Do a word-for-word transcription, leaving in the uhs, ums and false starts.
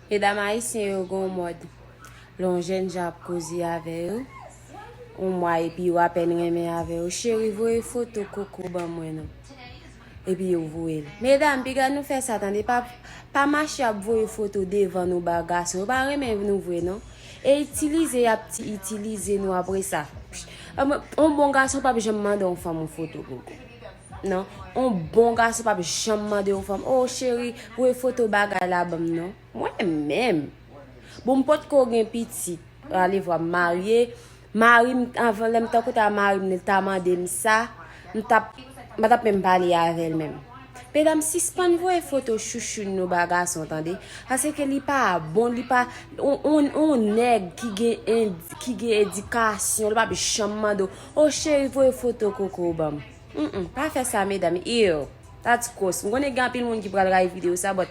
Medam ayisyen yo gon mòd. Lè yon jènjan ap koze avè yo, yon mwa epi yo apèn renmen avè yo, cheri, voye foto koko ban mwen non. Epi yo voye l. Medam, piga nou fè sa, tande. Pa, pa mache ap voye foto devan nou ba gason. Yo pa renmen nou vre non. E itilize y ap ti itilize nou apre sa. Yon bon gason p ap janm mande yon fanm yon foto koko. Non, yon bon gason p ap janm mande yon fanm, "O cheri, voye foto bagay la ban m non." Mwen menm, bon, m potko gen pitit, alevwa m marye, mari m, anvan lè m t kote a mari m, li ta mande m sa, m t ap, m pa t ap menm pale avè l menm. Medam, sispann voye foto chouchoun nou ba gason, tande. Paske li pa bon, li pa, on, on, on nèg ki gen, ki gen edikasyon, li p ap janm mande w, "O cheri, voye foto koko ban m." Mm, mm, pa fè sa, medam. Ew, that's gross. M konnen gen anpil moun ki pral rayi videyo sa, but